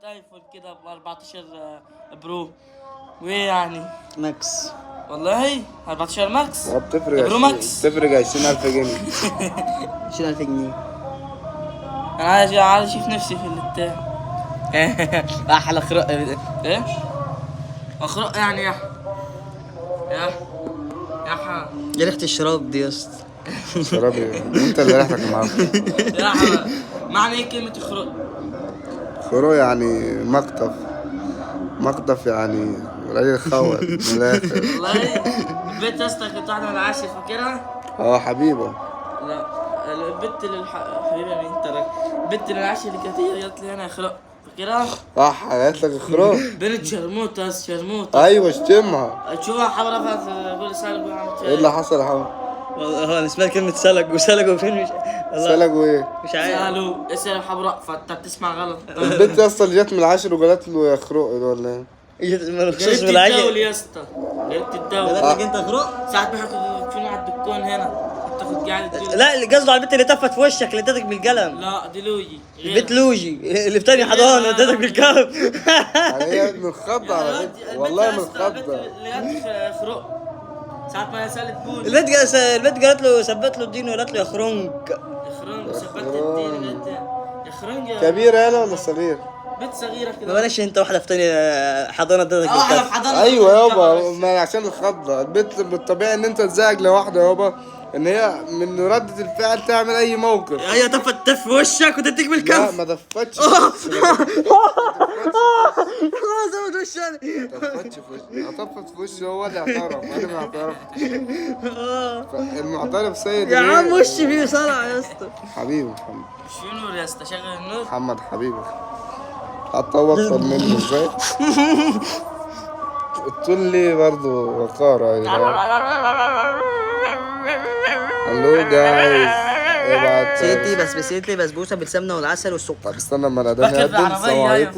iPhone كده ب 14 Pro. وايه يعني؟ Max. والله 14 Max. اه بتفرق Pro Max. بتفرق 20000 جنيه. 20000 جنيه. انا عايز اشوف نفسي في البتاع. احلى خرق. ايه؟ اخرق يعني يا يا يا ح- يا ريحه الشراب دي يا اسطى. شراب ايه؟ انت اللي ريحتك النهارده. يا ح- معنى ايه كلمة اخرق؟ خرو يعني مقطف، مقطف يعني راجل خول من الاخر. والله البنت يا اسطى كنت واحدة من العاشر فاكرها؟ اه حبيبه. لا البنت اللي حبيبة مين ترى؟ البنت اللي العاشر اللي كانت هي قالت لي انا اخرق، فاكرها؟ صح قالت لك خرو. بنت شرموطة يا اسطى، شرموطة. ايوه اشتمها. تشوفها حمرا رفعت كل سنة تقول عملت ايه اللي حصل يا حمد؟ والله انا سمعت كلمة سلج وسلج وفين مش والله سلكوا ايه؟ مش عارف. سألوا اسأل حب رأفت، انت بتسمع غلط. البنت يا اسطى اللي جت من العاشر وقالت له يا خروق ولا ايه؟ ما نخشش جريدة بالعجل. الدولي يا اسطى، جريدة الدولي. قالت لك انت خرق؟ ساعات ما احنا كنا واقفين على الدكان هنا تاخد قاعدة دي. لا اللي قصده على البنت اللي تفت في وشك اللي ادتك بالقلم. لا دي لوجي. البنت لوجي اللي في تاني حضانة ادتك بالقلم. يعني هي من الخضه على فكرة، والله من الخضه. اللي جت خرق ساعات ما سألت بول. البنت قالت له ثبت له الدين وقالت له يا خرنج. يا خرنج ثبت الدين قالت يا خرنج يا كبيرة يالا ولا صغير؟ بنت صغيرة ما كده. بلاش انت واحدة في تاني حضانة ادتك اه احنا في بالقلم. حضانة. ايوه يابا، ما عشان الخضه البنت بالطبيعي ان انت تزعج لواحدة يابا ان هي من ردة الفعل تعمل اي موقف. هي تفت تف في وشك وتديك لا بالكف. ما دفتش. خلاص زود وشي انا. دفتش في وشي، اطفت في وشي، هو اللي اعترف، انا ما اعترفتش. المعترف سيد يا الإيه؟ عم وشي فيه صلع يا اسطى. حبيبي محمد. مش في نور يا اسطى، شغل النور. محمد حبيبي حتى هو اطول منه ازاي؟ قلت لي برضه وقارة يا جدعان. hello guys ابعت. سيتي بس بسيتي بسبوسه بالسمنه والعسل والسكر. طب استنى اما الاذان بكر يأذن. بعربية، السلام أيوة. عليكم.